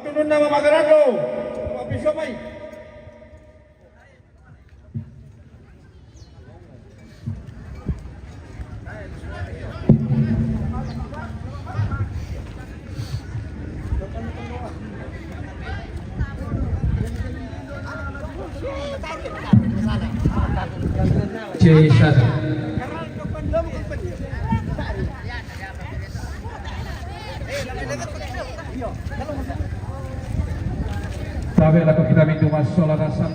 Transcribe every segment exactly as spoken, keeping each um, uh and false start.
Tunun nama magarado. Mapisomai. Cesar. Tabe lako kita mintu masola nasang.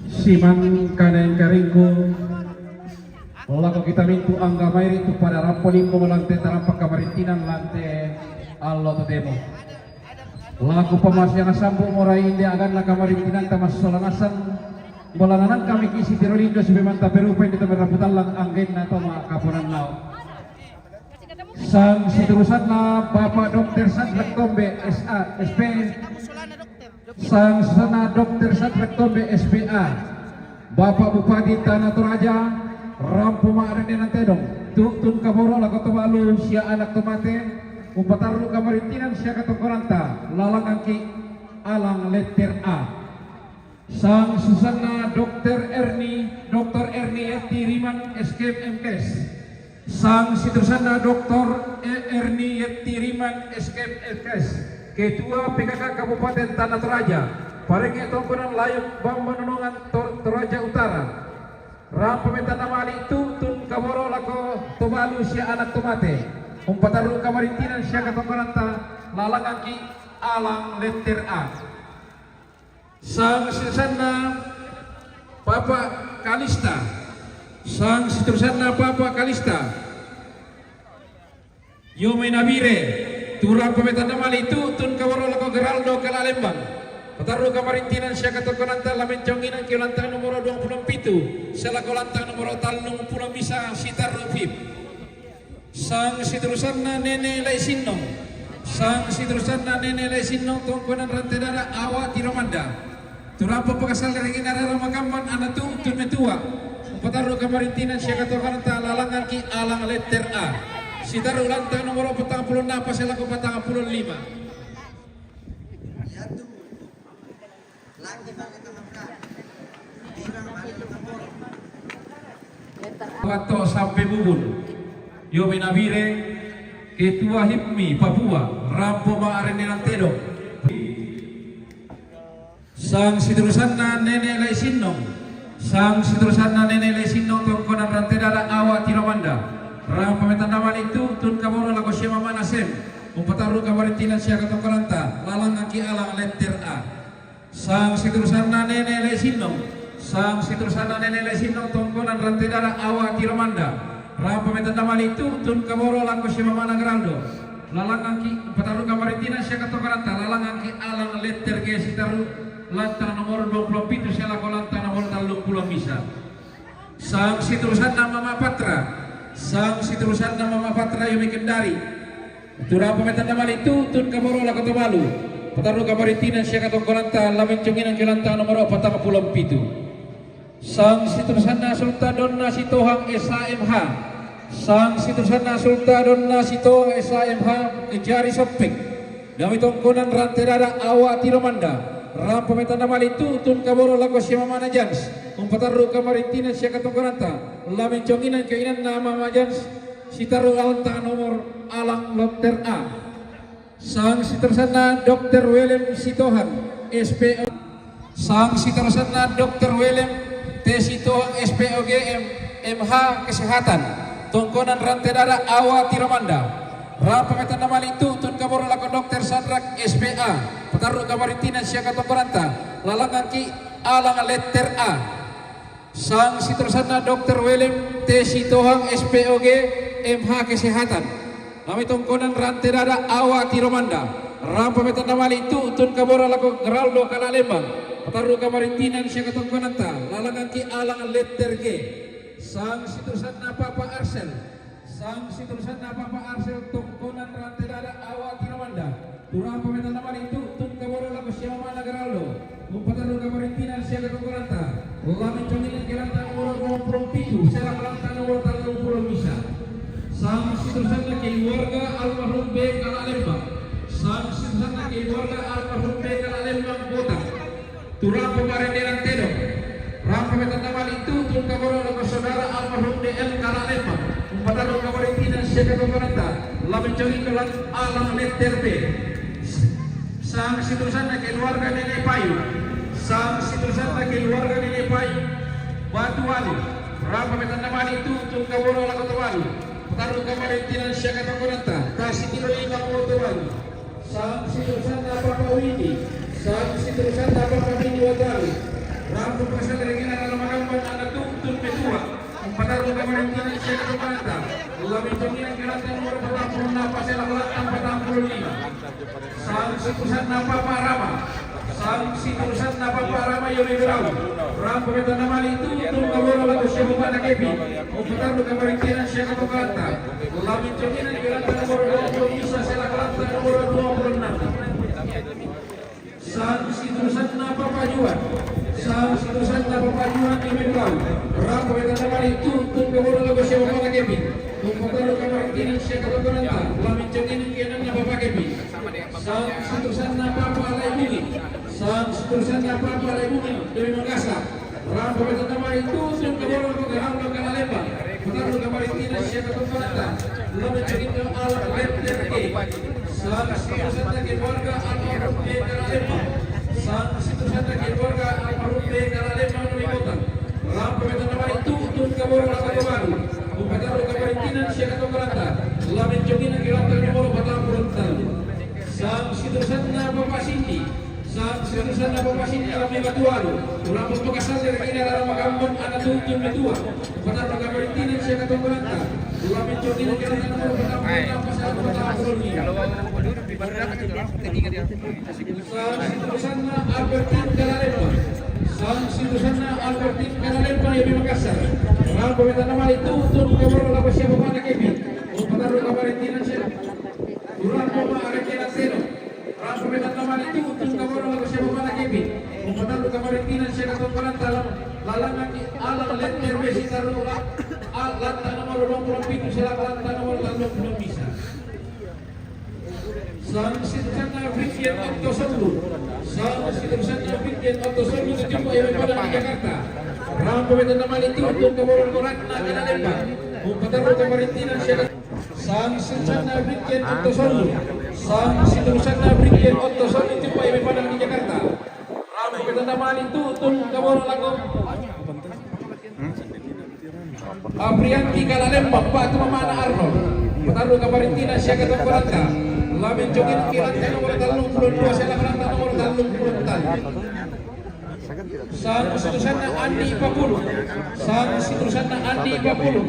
Siman kaneng karingku. Lako kita mintu angga mairi tu pada rampo limbo lante tarampa kamarintinan lante allo totemo. Lako pamasiang sambu morai inde aganna kamarintinanta masola nasang. Bola nanang kami kisi tiro lindo supaya manta perupa inde tamerra putallang anggenna toma kaponannao. Sang siturusanna Bapak Dokter Sadrak Tombe S A, S P. Sang siturusanna Dokter Sadrak Tombe S P A. Bapak Bupati Tanah Toraja, rampo ma arenna tedong, tu'tun kaboro lako tobalu sia anak tomate, umpatarru kamarintinan sia katongkonanta, lalangangki alang letter A. Sang siturusanna Dokter Erni, Dokter Erni Yetti Riman S K M Kes. Sang siturusanna Dokter E- Erni Yetti Riman S K M Kes. Ketua P K K Kabupaten Tanah Toraja. Parenge tongkonan layuk Bamba Nonongan Tor- Toraja Utara. Rampa metanna mali tu'tun kaboro lako tobalu sia anak tomate. Umpatarru kamarintinan sia katongkonanta lalangangki alang letter A. Sang siturusanna Papa Kalista. Sang siturusanna Papa Kalista. Yo mai nabire, tu rampa metanna mali tu'tun kaboro lako Geraldo Kala Lembang. Patarru kamarintinan sia katongkonanta la menconginangki lantang nomoro duappulo pitu, sia lako lantang nomoro tallung pulo misa sitarru pip. Sang siturusanna Nene Lai Sinnong. Sang siturusanna Nene Lai Sinnong tongkonan rante dada awa tiro manda. Turampa pakasallerengina rara makamman ana tu'tun metua. Umpatarru kamarintinan sia katongkonanta lalangangki alang letter A. Sitarru lantang nomoro patang pulo napa sia lako patang pulo lima. Watto sampe bubun. Yo menabire, Ketua hipmi Papua, rampo ma arenna tedong. Sang siturusanna Nene Lai Sinnong. Sang siturusanna Nene Lai Sinnong tongkonan rante dada awa tiro manda. Rampa metanna mali tu'tun kaboro lako sia mamana sem. Umpatarru kamarintinan sia katongkonanta lalangangki alang letter A. Sang siturusanna Nene Lai Sinnong. Sang siturusanna Nene Lai Sinnong tongkonan rante dada awa tiro manda. Rampa metanna mali tu'tun kaboro lako sia mamana Geraldo. Lalangangki, patarru kamarintinan sia katongkonanta lalangangki alang letter G sitarru lantang nomoro duappulo pitu sia lako lantang nomoro tallung pulo misa. Sang siturusanna Mama Patra. Sang siturusanna Mama Patra yo mai kendari. Turampa metanna mali tu'tun kaboro lako tobalu. Patarru kamarintinan sia katongkonanta la menconginangki lantang nomoro patang pulo pitu. Sang siturusanna Sultan Donna Sitohang S H M H. Sang siturusanna Sultan Donna Sitohang S H M H, Kejari Soppeng. Dami tongkonan rante dada awa tiro manda. Rampa metanna mali tu'tun kaboro lako sia mamana Jans. Umpatarru kamarintinan sia katongkonanta la menconginangki inanna Mama Jans. Sitarru lantang nomor alang letter A. Sang siturusanna Dokter Welem Sitohang, S P O. Sang siturusanna Dokter Welem T Sitohang, S P O G M, M H Kesehatan. Tongkonan rante dada awa tiro manda. Rampa metanna mali tu'tun kaboro lako Dokter Sadrak, S P A. Patarru kamarintinan sia katongkonanta lalangangki alang letter A. Sang siturusanna Dokter Welem T Sitohang, S P O G, M H Kesehatan. Dami tongkonan rante dada awa tiro manda. Rampa metanna mali tu'tun kaboro lako Geraldo Kala Lembang. Patarru kamarintinan sia katongkonanta lalangangki alang letter G. Sang siturusanna Papa Arsel. Sang siturusanna Papa Arsel tongkonan rante dada awa tiro manda. Turampa metanna mali tu'tun kaboro lako sia mamana Geraldo. Umpatarru kamarintinan sia katongkonanta la menconginangki lantang nomoro duappulo pitu sia lako lantang nomoro tallung pulo misa. Sang siturusanna keluarga almarhum B Kala Lembang. Sang situsanna keluarga almarhum B K Lalembang Botang. Tu rampo parendenan tedong. Rampo mai tanda mali tutun kaboro lako saudara almarhum D L K Lalembang. Umpatarru kabarentinan sia katongkonanta. Lamencong ito lan alang letter B. Sang situsanna keluarga Nene Payu. Sang situsanna keluarga Nene Payu. Batu Alu. Rampo mai tanda mali tutun kaboro lako Tobalu. Tarru kabarentinan sia katongkonanta. Kasi tiro i lako Tobalu. Sang situsanna Papa Widi. Sang situsanna Papa Widi Wataru. Rampo pasal ringina dalam magamban anak tuntun petua. Umpatarru kabarentinan sia katongkonanta. Lamencong ito lan nomor patang puluh enam, pasal delapan patang puluh lima. Sang situsanna Papa Rama. Sang situsanna Papa Rama Yori Berau. Rampo mai tanda mali tutun kaboro lako sia bapana Kepi. Umpatarru kabarentinan sia katongkonanta. Lamencong ito lan nomor dua puluh bisa sia lako lan nomor dua puluh enam. Sang situsanna Papa Juan. Sang situsanna Papa Juan Yori Berau. Rampo mai tanda mali tutun kaboro lako sia bapana Kepi. Umpatarru kabarentinan sia katongkonanta. Lamencong ito lan Papa Kepi. Sang situsanna Papa Laibungi. Sang situsanna Papa Laibungi. Demi Mangkasa. Rampo mai tanda mali tutun kaboro lako Gerardo Kalalembang. Umpatarru kabarentinan sia katongkonanta. Lamencong ito alang letter B. Sang situsanna keluarga almarhum B K Lalembang. Sang situsanna keluarga almarhum B K Lalembang Nuri Botang. Rampo mai tanda mali tutun kaboro lako Tobalu. Umpatarru kabarentinan sia katongkonanta. Lamencong ito lan nomor patang puluh enam. Sang situsanna Papa Sindi. Sang situsanna Papa Sindi Rame Batu Alu. Rampo pasal ringina dalam magamban anak tutun petua. Umpatarru kabarentinan sia katongkonanta. Lamencong ito lan nomor patang puluh enam, pasal patang puluh lima. Sang situsanna Albertin Kalalembang. Sang situsanna Albertin Kalalembang Yori Makassar. Rampo mai tanda mali tutun kaboro lako sia bapana Kepi. Umpatarru kabarentinan sia. Rampo mai tanda mali tutun kaboro lako sia bapana Kepi. Umpatarru kabarentinan sia katongkonanta. Lalanganta alang letter B, sitarru la-, a-, lanta nomor dua puluh pitu sia lako lanta nomor dua puluh bisa. Sang situsanna Brigjen Otto Solu. Sang situsanna Brigjen Otto Solu, tujumpa ia mai Padang di Jakarta. Rampo mai tanda mali tutun kaboro lako Ratna Kalalembang. Umpatarru kabarentinan sia. Sang situsanna Brigjen Otto Solu. Sang situsanna Brigjen Otto Solu, tujumpa ia mai Padang di Jakarta. Rampo mai tanda mali tutun kaboro lako Aprianti Kalalembang, Pak, tu mamana Arnold. Umpatarru kabarentinan sia katongkonanta. Lamencong ito lan nomor tallung puluh dua sia lako lan nomor tallung puluh telu. Sang situsanna Andi Papulu. Sang situsanna Andi Papulu.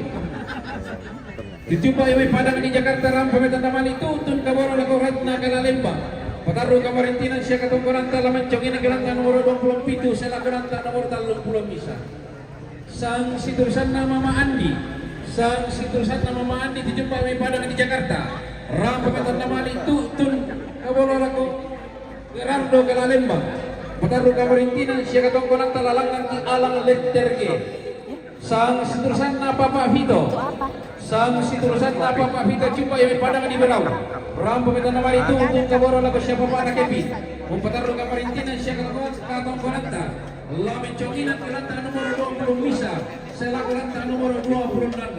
Tujumpa ia mai Padang di Jakarta. Rampo mai tanda mali tutun kaboro lako Ratna Kalalembang. Umpatarru kabarentinan sia katongkonanta. Lamencong ito lan nomor dua puluh pitu sia lako lan nomor tallung puluh bisa. Sang situsanna Mama Andi. Sang situsanna Mama Andi, tujumpa ia mai Padang di Jakarta. Rampo mai tanda mali tutun kaboro lako Gerardo Kalalembang. Umpatarru kabarentinan sia katongkonanta. Lalanganta alang letter G. Sang situsanna Papa Vito. Sang situsanna Papa Vito, tujumpa ia mai Padang di Berau. Rampo mai tanda mali tutun kaboro lako sia bapana Kepi. Umpatarru kabarentinan sia katongkonanta. Lamencong ito lan nomor dua puluh bisa sia lako lan nomor dua puluh enam.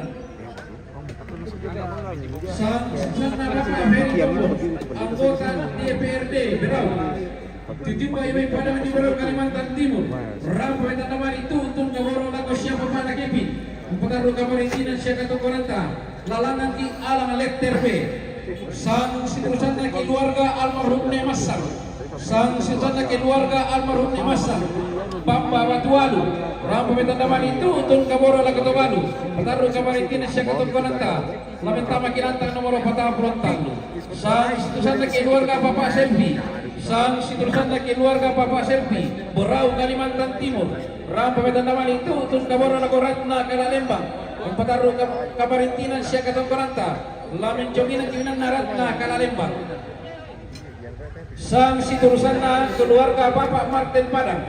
Sang situsanna Papa Heri Tombo, anggota D P R D Berau. Tujumpa ia mai Padang di Berau, Kalimantan Timur. Rampo mai tanda mali tutun kaboro lako sia bapana Kepi. Umpatarru kabarentinan sia katongkonanta. Lalanganta alang letter B. Sang situsanna keluarga almarhum Ne Massar. Sang situsanna keluarga almarhum Ne Massar. Bamba Batu Alu. Rampo mai tanda mali tutun kaboro lako Tobalu. Umpatarru kabarentinan sia katongkonanta. Lamencong ito lan nomor patang puluh telu. Sang situsanna keluarga Papa Selvi. Sang situsanna keluarga Papa Selvi. Berau, Kalimantan Timur. Rampo mai tanda mali tutun kaboro lako Ratna Kalalembang. Umpatarru kab-, kabarentinan sia katongkonanta. Lamencong ito lan Ratna Kalalembang. Sang situsanna keluarga Bapak Martin Padang.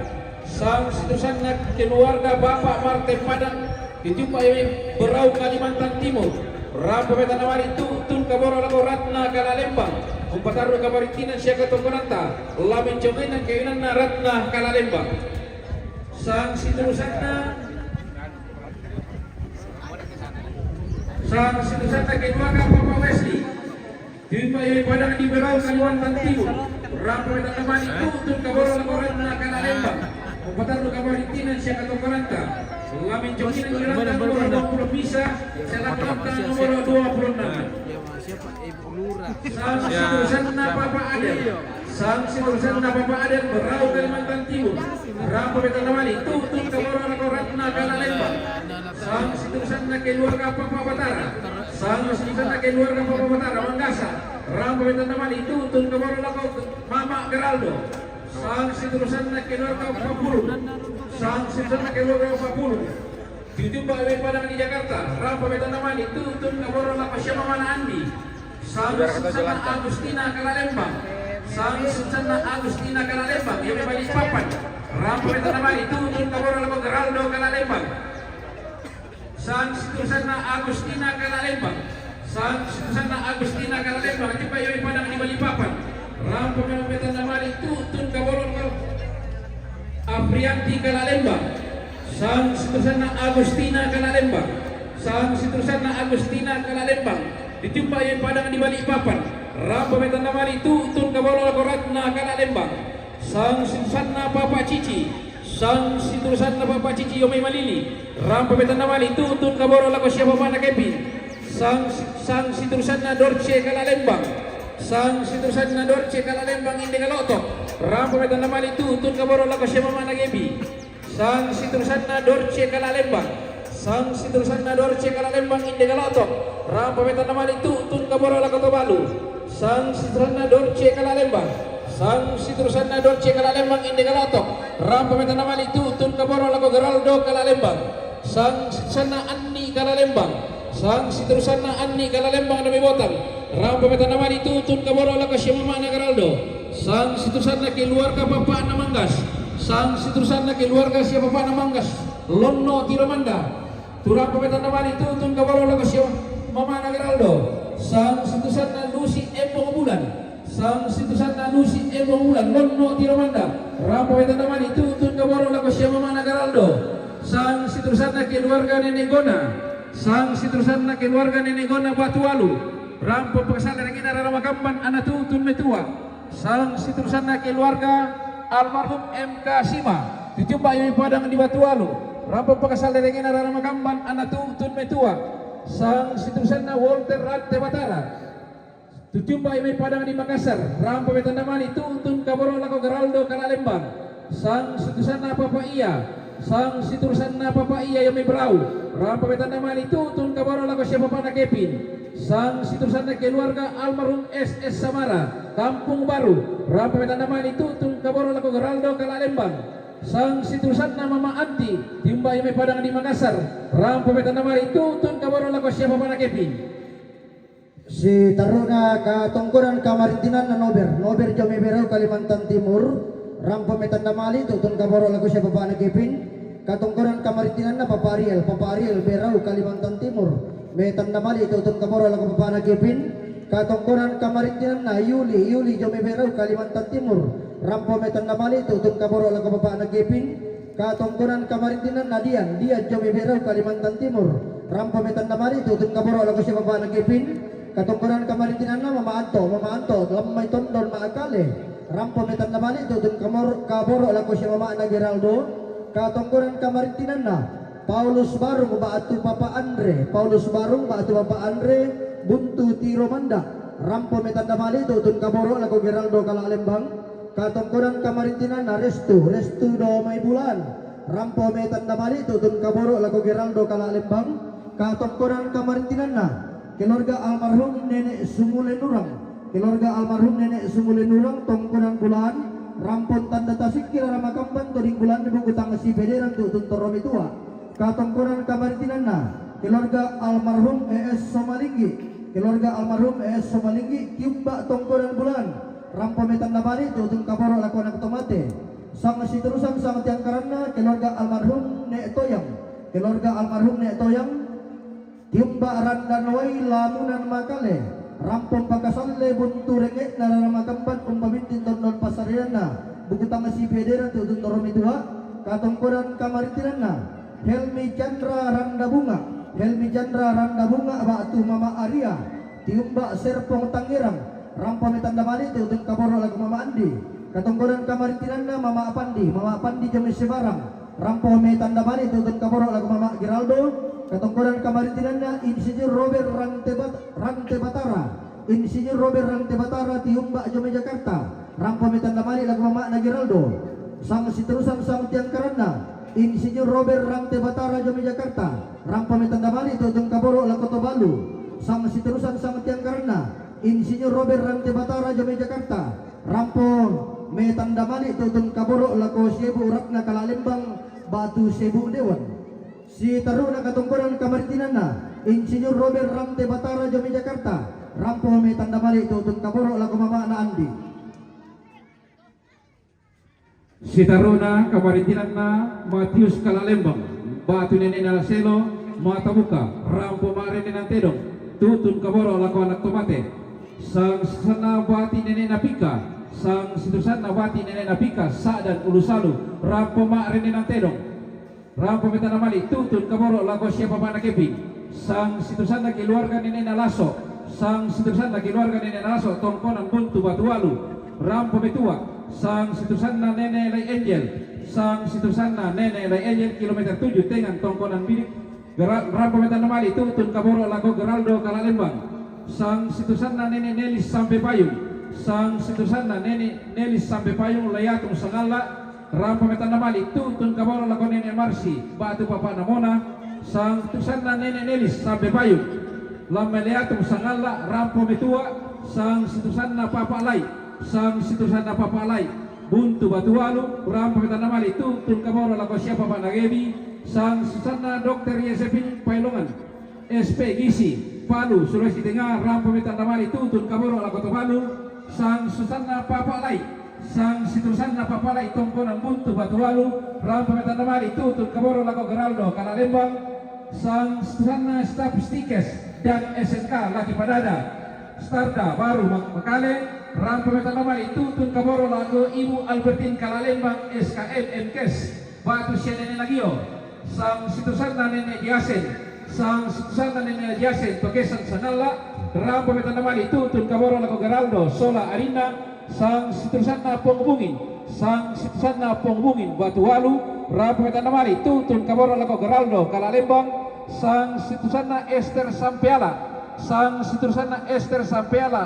Sang situsanna keluarga Bapak Martin Padang, tujumpa ia mai Berau, Kalimantan Timur. Rampo mai tanda mali tutun kaboro lako Ratna Kalalembang. Patarru kamarittinan sia katongkonanta, la mencongaina kawinanna Ratna Kalalembang. Sang siturusanna, sang siturusanna keluarga Papa Wesley. Timba yoi padang di Berau Kalimantan Timur. Rampo metandamani tuttun kaboro lako Ratna Kalalembang. Patarru kamarittinan sia katongkonanta, la mencongaina kawinanna nomor dua puluh misa, sia lako nomor dua puluh enam. Sang siturusanna Papa Adel. Sang siturusanna Papa Adel Berau Kalimantan Timur. Rampo metandamani tuttun kaboro lako Ratna Kalalembang. Sang siturusanna keluarga Papa Batara. Sang siturusanna keluarga Papa Batara Manggasan. Rampo metandamani tuttun kaboro lako Mama Geraldo. Sang siturusanna keluarga Papulung. Sang siturusanna keluarga Papulung. Titimba yoi padang di Jakarta, rampo metandamani tuttun kaboro lako sia mamana Andi. Sang siturusanna Agustina Kalalembang. Sang siturusanna Agustina Kalalembang, yoi Balikpapan. Rampo metandamani tuttun kaboro lako Geraldo Kalalembang. Sang siturusanna Agustina Kalalembang. Sang siturusanna Agustina Kalalembang, timba yoi padang di Balikpapan. Rampo metandamani tuttun kaboro lako Afrianti Kalalembang. Sang siturusanna Agustina Kalalembang. Sang siturusanna Agustina Kalalembang. Titimba yoi padang di Balikpapan. Rampo metandamani tuttun kaboro lako Ratna Kalalembang. Sang siturusanna Papa Cici. Sang siturusanna Papa Cici yoi Malili. Rampo metandamani tuttun kaboro lako sia mamana Kevin. Sang, sang siturusanna Dorce Kalalembang. Sang siturusanna Dorce Kalalembang inde Kalotok. Rampo metandamani tuttun kaboro lako sia mamana Gebi. Sang siturusanna Dorce Kalalembang. Sang siturusanna Dorce Kalalembang inde Kalotok. Rampo metandamani tuttun kaboro lako Tobalu. Sang siturusanna Dorce Kalalembang. Sang siturusanna Dorce Kalalembang inde Kalotok. Rampo metandamani tuttun kaboro lako Geraldo Kalalembang. Sang siturusanna Anni Kalalembang. Sang siturusanna Anni Kalalembang Dame Botang. Rampo metandamani tuttun kaboro lako sia mamana Geraldo. Sang siturusanna keluarga Papa Namanggas. Sang siturusanna keluarga sia Papa Namanggas. Lonno Tiromanda. Tu rampo metandamani tuttun kaboro lako sia mamana Geraldo. Sang siturusanna Lusi Embong Bulan. Sang siturusanna Lusi Embong Bulan, Lonno Tiromanda. Rampo metandamani tuttun kaboro lako sia mamana Geraldo. Sang siturusanna keluarga Nenek Gona. Sang siturusanna keluarga Nenek Gona Batualu. Rampo pakasalla ri anginna rara makamban anna tuttun metua. Sang siturusanna keluarga almarhum M K Sima. Titimba yoi padang di Batualu. Rampo pakasalla ri anginna rara makamban anna tuttun metua. Sang siturusanna Walter Rante Batara. Titimba yoi padang di Makassar, rampo metandamani tuttun kaboro lako Geraldo Kalalembang. Sang siturusanna Papa Ia. Sang siturusanna Papa Ia yoi Berau. Rampo metandamani tuttun kaboro lako sia papana Kevin. Sang siturusanna keluarga almarhum S S Samara, Kampung Baru. Rampo metandamani tuttun kaboro lako Geraldo Kalalembang. Sang siturusanna Mama Anti, timba yoi padang di Makassar. Rampo metandamani tuttun kaboro lako sia papana Kevin. Sitarru'na katongkonan kamarittinanna Nober, Nober Jome Berau Kalimantan Timur, rampo metandamani tuttun kaboro lako sia papana Kevin, katongkonan kamarittinanna Papa Ariel, Papa Ariel Berau Kalimantan Timur, metandamani tuttun kaboro lako papana Kevin, katongkonan kamarittinanna Yuli, Yuli Jome Berau Kalimantan Timur, rampo metandamani tuttun kaboro lako papana Kevin, katongkonan kamarittinanna Dian, Dian Jome Berau Kalimantan Timur, rampo metandamani tuttun kaboro lako sia papana Kevin, katongkonan kamarittinanna Mama Anto, Mama Anto, Lammai Tondon Makale, rampo metandamani tuttun kamor-, kaboro lako sia mamana Geraldo, katongkonan kamarittinanna Paulus Barung ba'tu Papa Andre, Paulus Barung ba'tu Papa Andre, Buntu Tiromanda, rampo metandamani tuttun kaboro lako Geraldo Kalalembang, katongkonan kamarittinanna Restu, Restu Dome Bulan, rampo metandamani tuttun kaboro lako Geraldo Kalalembang, katongkonan kamarittinanna keluarga almarhum Nenek Sumule Nurang, keluarga almarhum Nenek Sumule Nurang, tongkonan Bulan, rampo tanda tasik rara makamban toding Bulan di buku tang sipederan tuttun torro metua. Katongkonan kamarittinanna keluarga almarhum E S Somalinggi, keluarga almarhum E S Somalinggi, tiumba tongkonan Bulan, rampo metandamani tuttun kaboro lako anak tomate. Sang siturusan sang tiangkaranna keluarga almarhum Nek Toyang, keluarga almarhum Nek Toyang, tiumba Randanwai Lamunan Makale, Rampo pakasalle buntu rengnge'na rara makamban umpabintin tonnon passareanna, buku tangngasi pederan tu tuntu romi tua, katongkonan kamarintinanna, Helmi Chandra Randa Bunga, Helmi Chandra Randa Bunga ba'tu Mama Aria, tiumba Serpong Tangerang, rampo metanda mali tu tun kaboro lagu Mama Andi, katongkonan kamarintinanna Mama Apandi, Mama Apandi Jami Semarang, rampo metanda mali tu tun kaboro lagu Mama Geraldo, katongkonan kamarintinanna Insinyur Robert Rante Bat-, Rante Batara, Insinyur Robert Rante Batara tiumba Jami Jakarta, rampo metanda mali lagu Mama na Geraldo, sang siterusan sang tiangkaranna, Insinyur Robert Rante Batara Jami Jakarta, rampo metanda mali tu tun kaboro lagu Tobalu, sang siterusan sang tiangkaranna, Insinyur Robert Rante Batara Jami Jakarta, rampo metanda mali tu tun kaboro lagu Sebu Ratna Kalalembang ba'tu Sebu Dewan. Sitaruna katongkonan kamarintinanna, Insinyur Robert Rante Batara Jami Jakarta, rampo metanda mali tu tun kaboro lagu Mama na Andi. Sitaruna kamarintinanna, Matius Kalalembang, ba'tu nene'na Selo, Matabuka, rampo ma'rene nantedong, tu tun kaboro lagu anak tomate. Sang siterusanna bati nene'na Pika, sang siterusanna bati nene'na Pika, Sa'dan Ulusalu, rampo ma'rene nantedong. Rampo metanda mali tu tun kaboro lagu Siapapana Keping. Sang siterusanna keluarga nene'na Laso. Sang siterusanna keluarga nene'na Laso, tongkonan buntu Batualu, rampo metua. Sang siterusanna nene Lai Angel. Sang siterusanna nene Lai Angel, kilometer tujuh tengan tongkonan bilik. Gera-, rampo metanda mali tu tun kaboro lagu Geraldo Kalalembang. Sang siterusanna nene Nelis Sampe Payung. Sang siterusanna nene Nelis Sampe Payung, Layatung Sangalla, rampo metanda mali tu tun kaboro lagu nene Marsi ba'tu Papa na Mona. Sang siterusanna nene Nelis Sampe Payung, Lamme Layatung Sangalla, rampo metua. Sang siterusanna Papa Lai. Sang siterusanna Papa Lai, buntu Batualu, rampo metanda mali tu tun kaboro lagu Siapapana Gebi. Sang siterusanna Dokter Yosepin Pailongan, S P Gizi, Palu, Sulawesi Tenggara, rampo metanda mali tu tun kaboro lagu Tobalu. Sang siterusanna Papa Lai. Sang siterusanna Papa Lai, tongkonan buntu Batualu, rampo metanda mali tu tun kaboro lagu Geraldo Kalalembang. Sang siterusanna staf Stikes dan S M K Laki Padada, Starda Baru Mak-, Makale, rampo metanda mali tu tun kaboro lagu Ibu Albertin Kalalembang, S K M, M Kes, ba'tu sia nene Nagio. Sang siterusanna nene Diasen. Sang siterusanna nene Diasen, Tokesan Sangalla, rampo metanda mali tu tun kaboro lagu Geraldo sola arinna. Sang siterusanna Pong Bungin. Sang siterusanna Pong Bungin Batualu, rampo metanda mali tu tun kaboro lagu Geraldo Kalalembang. Sang siterusanna Ester Sampeala. Sang siterusanna Ester Sampeala,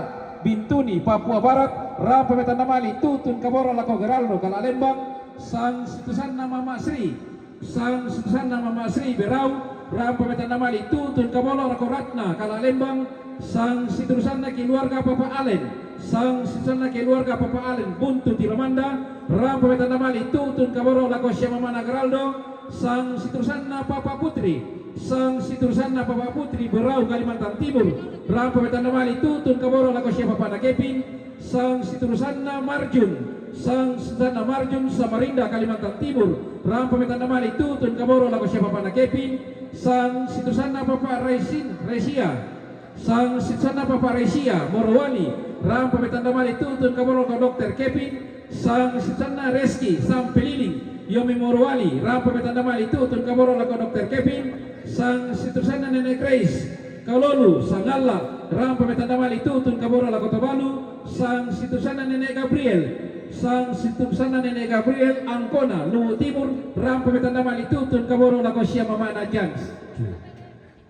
Bintuni, Papua Barat, rampo metanda mali tu tun kaboro lagu Geraldo Kalalembang. Sang siterusanna Mama Sri. Sang siterusanna Mama Sri Berau, rampo metanda mali tu tun kaboro lagu Ratna Kalalembang. Sang siterusanna keluarga Papa Alen. Sang siterusanna keluarga Papa Alen, buntu Tilamanda, rampo metanda mali tu tun kaboro lagu Siamamana Geraldo. Sang siterusanna Papa Putri. Sang siterusanna Papa Putri Berau, Kalimantan Timur, rampo metanda mali tu tun kaboro lagu Siapapana Keping. Sang siterusanna Marjun. Sang siterusanna Marjun, Samarinda, Kalimantan Timur, rampo metanda mali tu tun kaboro lagu Siapapana Keping. Sang siterusanna Papa Raisin, Raisia. Sang siterusanna Papa Raisia, Morowali, rampo metanda mali tu tun kaboro lagu Dokter Keping. Sang siterusanna Reski Sampeliling, Yomi Morowali, rampo metanda mali tu tun kaboro lagu Dokter Keping. Sang siterusanna Nenek Grace Kalolu Sangalla, rampo metanda mali tu tun kaboro lagu Tobalu. Sang siterusanna Nenek Gabriel. Sang siterusanna Nenek Gabriel Angkona, Luwu Timur, rampo metanda mali tu tun kaboro lagu Siamamana Jans.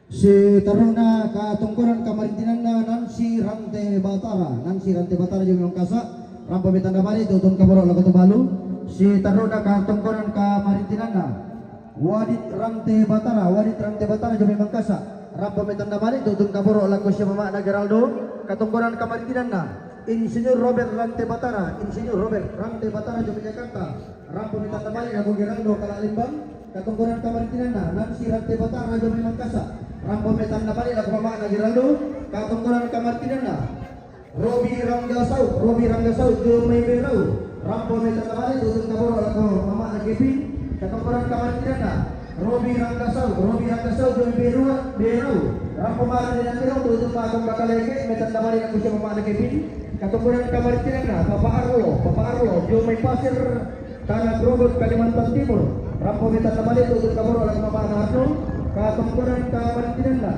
Sitaruna katongkonan kamarintinanna Nansi Rante Batara. Nansi Rante Batara Jami Mangkasa, rampo metanda mali tu tun kaboro lagu Tobalu. Sitaruna katongkonan kamarintinanna Wadit Rante Batara, Wadit Rante Batara Jami Mangkasa, rampo metanda mali tu tun kaboro lagu Siamamana Geraldo, katongkonan kamarintinanna Insinyur Robert Rante Batara, Insinyur Robert Rante Batara Jami Jakarta, rampo metanda mali lagu Geraldo Kalalembang. Katongkonan kamarintinanna Nansi Rante Batara Jami Mangkasa, rampo metanda mali lagu Mamana Geraldo. Katongkonan kamarintinanna Robi Rangga Saud, Robi Rangga Saud Jami Berau, rampo metanda mali tu tun kaboro lagu Mamana Keping. Katongkonan kamarintinanna Robi Rangkasau, Robi Rangkasau, John Berua, Berau. Rampo mara di nanti tu tu makong bakal lagi, metan tabali aku siapa mana Kevin. Katongkonan kamarintinanna, Papa Arlo, Papa Arlo, Jomai Pasir, Tanah Grogot, Kalimantan Timur. Rampo metan tabali tu tu kaboro lagu mama Arlo. Katongkonan kamarintinanna.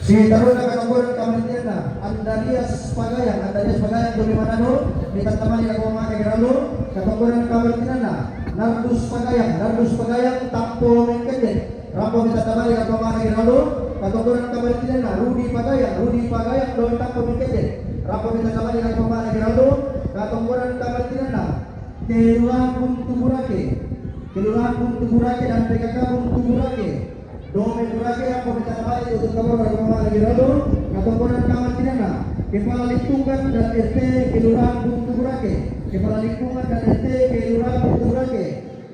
Si taruna katongkonan kamarintinanna, Andalias Pagayang, Andalias Pagayang, Jomai Manado, metan tabali lagu mama Geraldo, katongkonan kamarintinanna, Nardus Pagayang, Nardus Pagayang, Tampo Mengkende, Rampo metan tabali lagu mama Geraldo, katongkonan kamarintinanna, Rudi Pagayang, Rudi Pagayang, Dol Tampo Mengkende, Rampo metan tabali lagu mama Geraldo, katongkonan kamarintinanna, Kelurahan Buntu Burake, Kelurahan Buntu Burake dan P K K Buntu Burake. Dome Burake, rampo metan tabali tu tu kaboro lagu mama Geraldo, katongkonan kamarintinanna, Kepala Lingkungan dan R T Kelurahan Buntu Burake, Kepala Lingkungan dan R T Kelurahan Buntu Burake.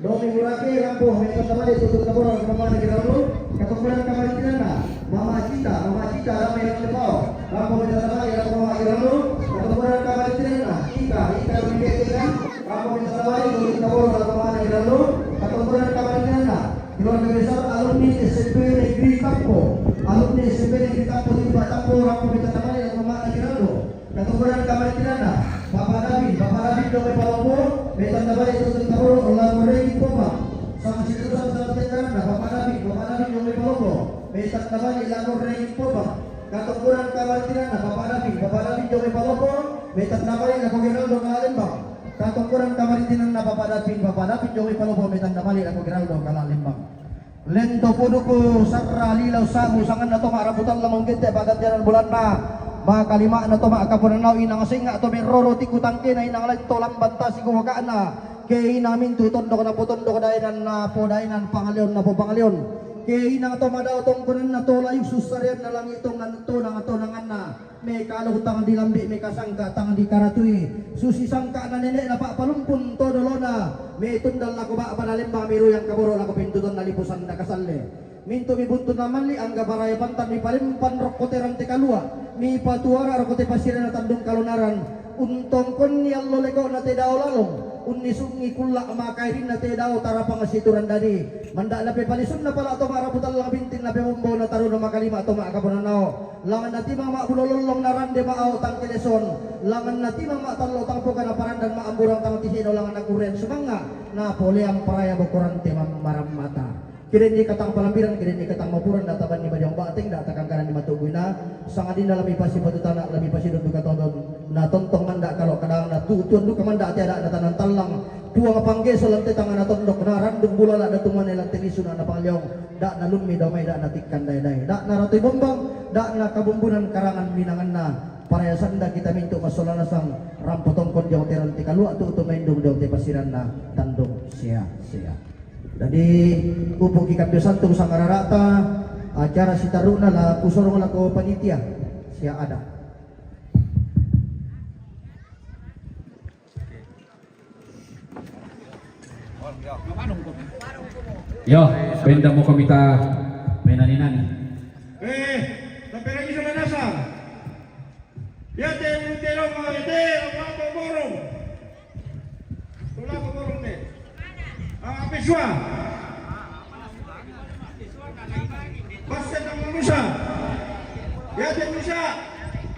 Dome Burake, rampo metan tabali tu tu kaboro lagu mama Geraldo, katongkonan kamarintinanna, Mama Cita, Mama Cita, Rame Rame Pao. Rampo metan tabali lagu mama Geraldo, katongkonan kamarintinanna, Ika, Ika Rame Rame Pao. Rampo metan tabali tu tu kaboro lagu mama Geraldo, katongkonan kamarintinanna, keluarga besar alumni S M P Negeri Tampo. Alumni S M P Negeri Tampo, Timpa Tampo, rampo metan tabali lagu mama Geraldo. Katongkonan kamarintinanna, Papa David, Papa David, Jomai Palopo, metan tabali tu tu kaboro lagu Regi Popa. Sama situ sama sama tekanan, Papa David, Papa David, Jomai Palopo, metan tabali lagu Regi Popa. Katongkonan kamarintinanna, Papa David, Papa David, Jomai Palopo, metan tabali lagu Geraldo Kalalembang. Katongkonan kamarintinanna, Papa David, Papa David, Jomai Palopo, metan tabali lagu Geraldo Kalalembang. Lento puduku sarra lilau samu sanganna to ma'rapu tallang, manggette pa'gantianan bulanna. Makalima'na to ma'kaponanau, inang sengnga to merroro tiku tangkena, inang lain to lamban tasi gowaka'na. Ke inang mintu tondok napotondok, daenan napodaenan, pangaleon napopangaleon. Ke inang to madao tongkonanna, to layu sussareanna, langi' tongan-, tonang-tonanganna. Mekalo tang dilambi', mekasangka tang dikaratui. Susi sangka'na nene'na pa'palumpun to dolona. Metundang lako ba'bana lembang, meruyang kaboro' lako pintu tonna lipu sanda kasalle. Mintu' mibuntu namalli' angga paraya pantan, mipalempan rokko te rante kalua', mipatuara rokko te pasiranna tandung kalonaran. Untongkonni allo leko'na te dao lalong, unnisungngi kulla' makairinna te dao tarapang siturang dadi. Manda'na pepalisunna pala' to ma'rapu tallang, bintinna pebombona taruna, makalima' to ma'kaponanao. Langanna timang ma'bulo lollong, narande ma'ao tangkeleson. Langanna timang ma'tallo tangpoka, naparandan ma'amburang tang tiseno, langanna kurrean sumangnga', napoleang paraya bokorante mammarammata. Kedenni katang palambiran, kedenni katang mapuran, data banni badiong ba'teng, data kangkananni mato'buina, sangadinna lami pasipatu tana', lami pasidon duka todon, natontong manda' kalo' kadang, natu'tuan duka manda' te ada' natanang tallang, Puang panggeso lan te tangana tondok, narandung bulala' datu mane lan te lisu na napangaleong, da' nalummi dao mai, da' natikkan dae-dae, da' naratoi bombang, da' nakabumbunan karangan minanganna. Paraya sanda kita mintu' massola nasang, rampo tongkon diong te rante kalua', tu'tu maindung diong te pasiranna tandung sea-sea. Dadi, pupu'ki' kabbiosantung sangarara'ta, acara sitarru'na la kusorong lako panitia sia ada'. Yo, benda mo komita menani-nani. Eh, tapi lagi sudah dasar. Iate ulu telo mo, iate ulu lako borong. Ulu lako borong te. Ah, apa sua? Basse tama Nusa. Iate Nusa.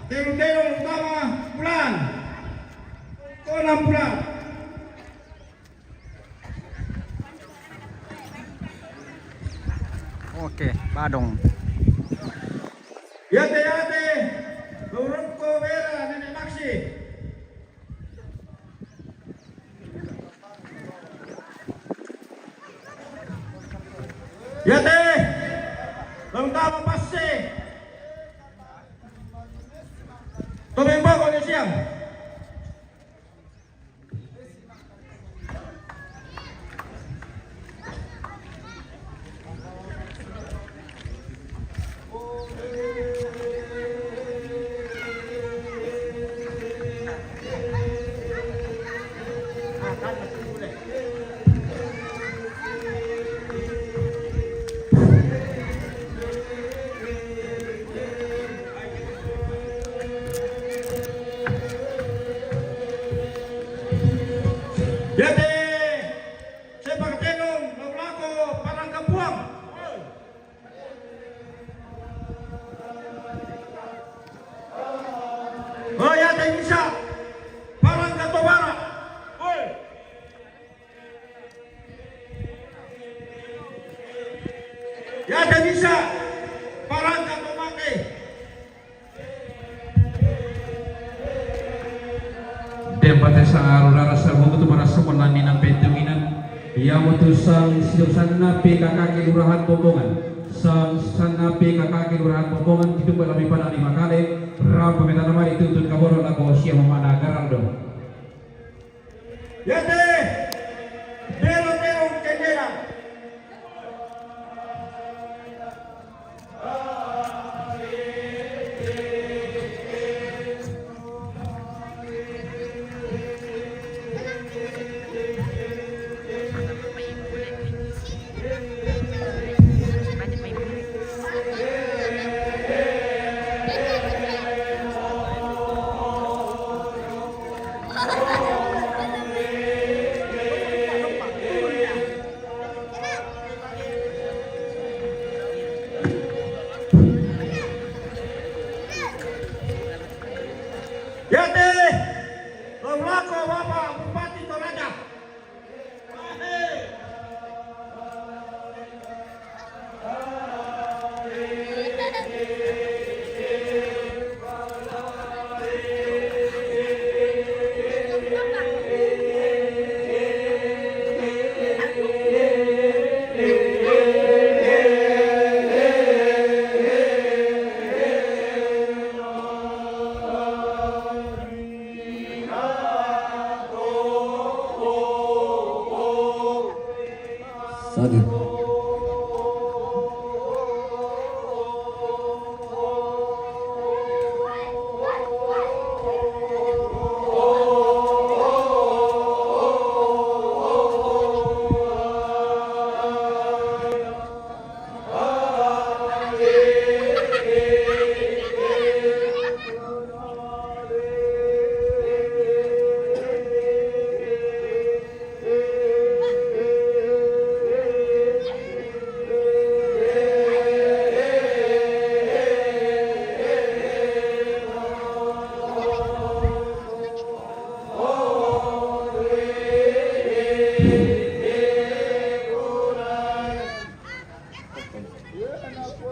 Telo-telo utama bulan. Kona bulan. Oke, badong. Iate, iate, Lurukko Bera, Nenek Maksi. Iate, Lurukko Passe. Tomembo ko siang. Kada bisa parangkat pamake. Dempate sa aru rara sa buku tu marasa manani nang pentunginan. Ia mutu sang sidok sanapi kakaki lurahan Bombongan. Sang sanapi kakaki lurahan Bombongan, kitu pala mi pada lima kali. Rampa metana mari tutun kaboro lako sia mamana Garaldo. Yate, delo delo kendera. Yate, lawako Bapak Bupati Toraja. Satu.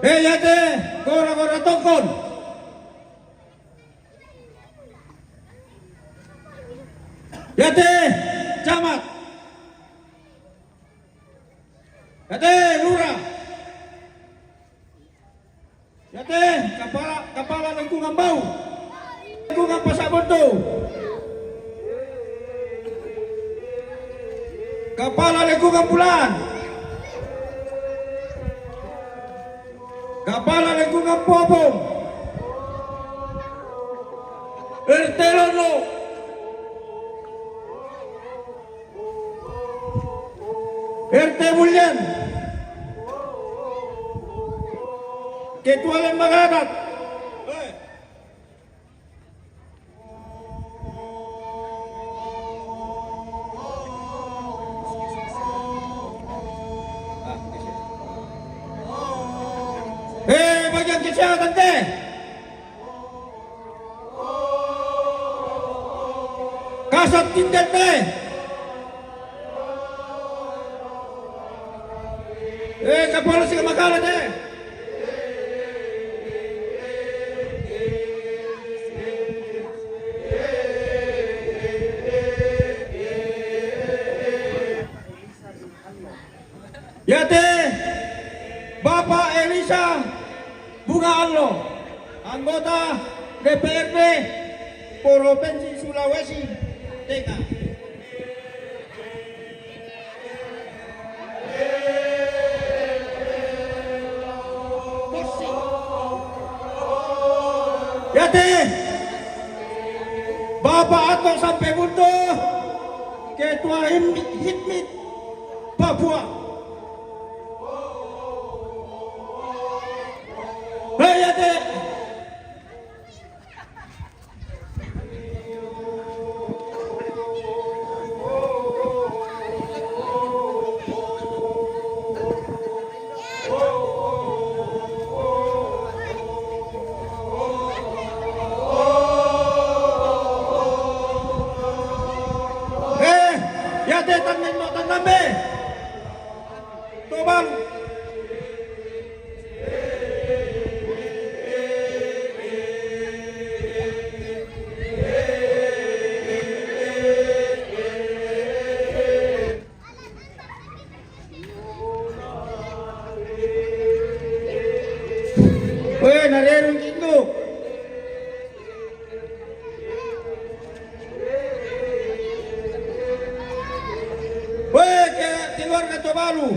Eh, yate, gora-gora tongkon. Yate, camat. Yate, lurah. Yate, kapala, kapala lingkungan bau. Lingkungan Pasar Bonto. Kapala lingkungan Bulan. Kapala lingkungan Popong. R T Lono. R T Bulian. Ketua Lembaga Adat. Eh, bagian kesehatan te. Kasat tindan te. Eh, kapala si kamakala te. Yate, Bapak Elisa Bunga Allo, anggota D P R D Provinsi Sulawesi Tengah. Yate, Bapak Ato Sampebundo, Ketua Him-, Hitmit Papua. Hei, yate. Eh, yate tanmen mo tanambe. Tobang. Keluarga Tobalu.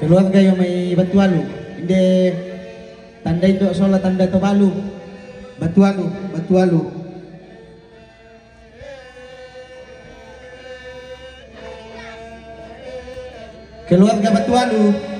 Keluarga yang mai Batualu. Inde tanda itu sola tanda Tobalu. Batualu, Batualu. Keluarga Batualu.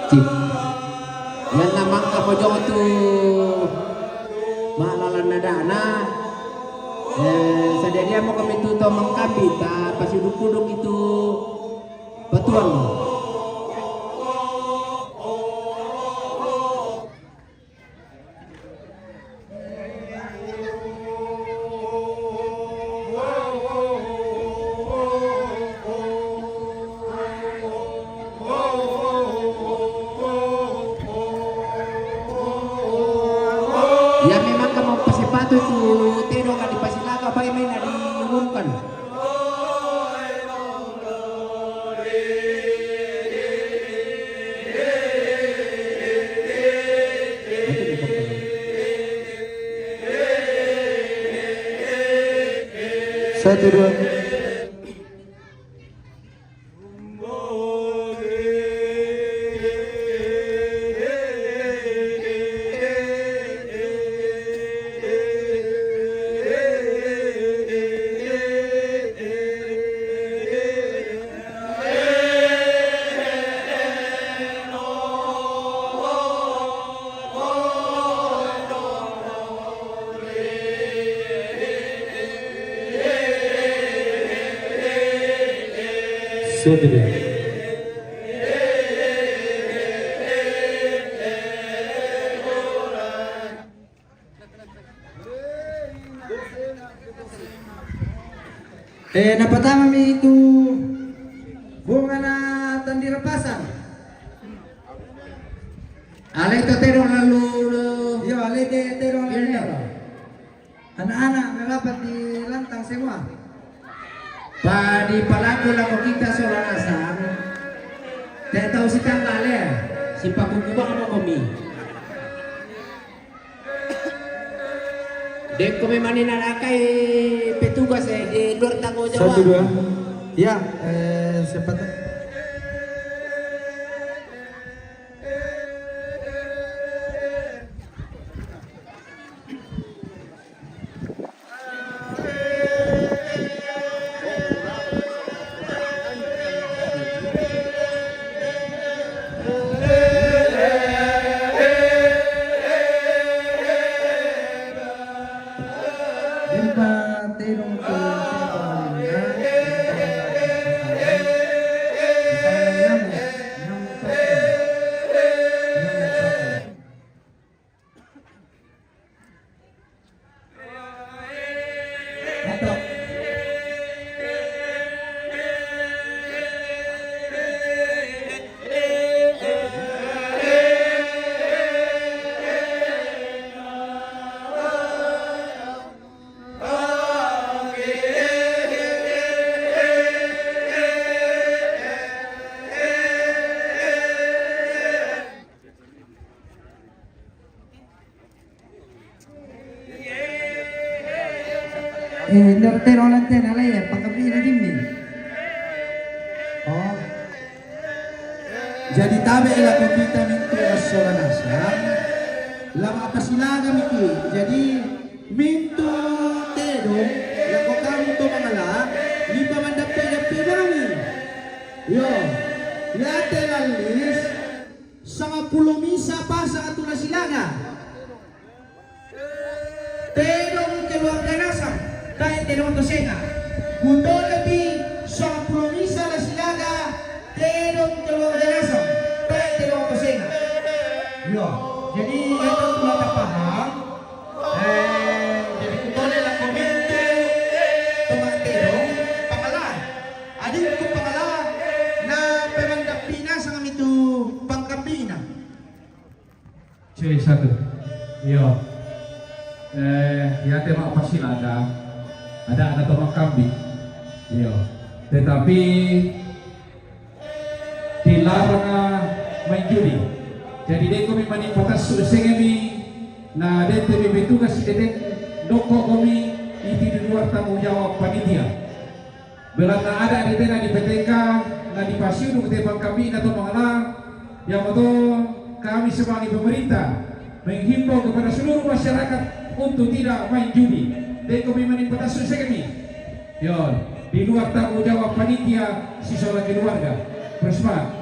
Cip. Yang namang kapojong tu malalan nadana. Eh, sadia dia mau kami tu tau mangkapi ta pasiduk-duk itu. Batualu. Ya memang kamu pasipatu itu tedong ka dipasilaga bagaimana diumumkan. Satu, dua. Sedih. Eh, napatama mi itu bunga na tandira pasang. Alai to tedong lalu. Iyo, alai te tedong lalu. Anak-anak merapat di lantang semua. Padi palaku lako kita sola nasang. Te tau si tanggal ya. Si pakukubang mo komi. Dek komi mani narakai petugas eh, di luar tanggung jawab. Satu, dua. Ya, eh, siapa tuh? Eh, ndartero lantena lei, eh, pakapira dimmi. Oh. Jadi tabe lako kita mintu assola nasang. Lama apa silaga miki. Jadi mintu tedong lako kamu to mangala. Yo, yate lallis, sangapulu misa pasa atu la silaga. Tedong keluarga nasang, tae tedong to senga. Kutole pi sangapulu misa la silaga, tedong keluarga nasang, tae tedong to senga. Yo, jadi itu telah paham. Eh, jadi kutole la komente to ma tedong pangala. Adikku pangala na pemandapina sangamitu pangkapina. Cewek satu. Iyo. Eh, yate ma pasilaga. Ada, ada to ma kambing. Iyo. Tetapi dilarang main judi. Jadi de' komi mani patassu sengemi na de' te mi petugas de' te dokko komi iti di luar tanggung jawab panitia. Belanna ada de' te na di P T K na di pasiudu te pangkambina to mangala. Yamato kami sebagai pemerintah menghimbau kepada seluruh masyarakat untuk tidak main judi. De' komi mani patassu sengemi. Yo, di luar tanggung jawab panitia sisola keluarga. Terus, Pak.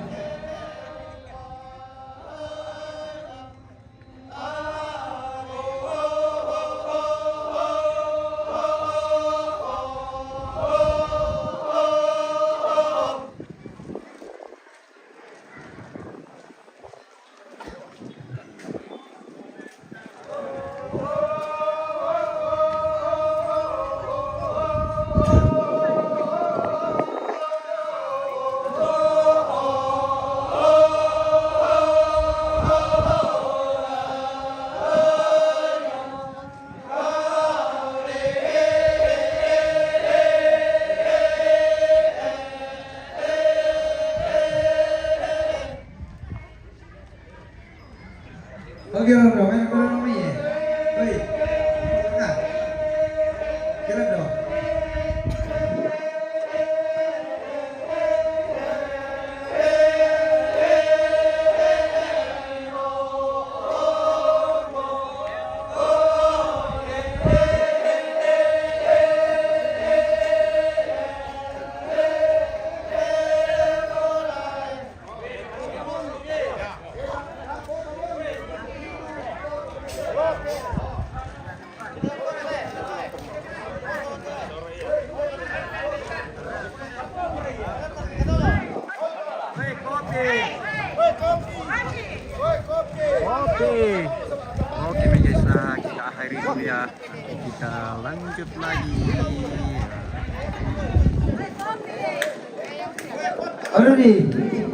Oke, bro, bro, main bola namanya. Woi, tengah. Kira dong. Oke. Oke, guys, nah, kita akhiri dulu ya. Kita lanjut lagi. Aduh, nih.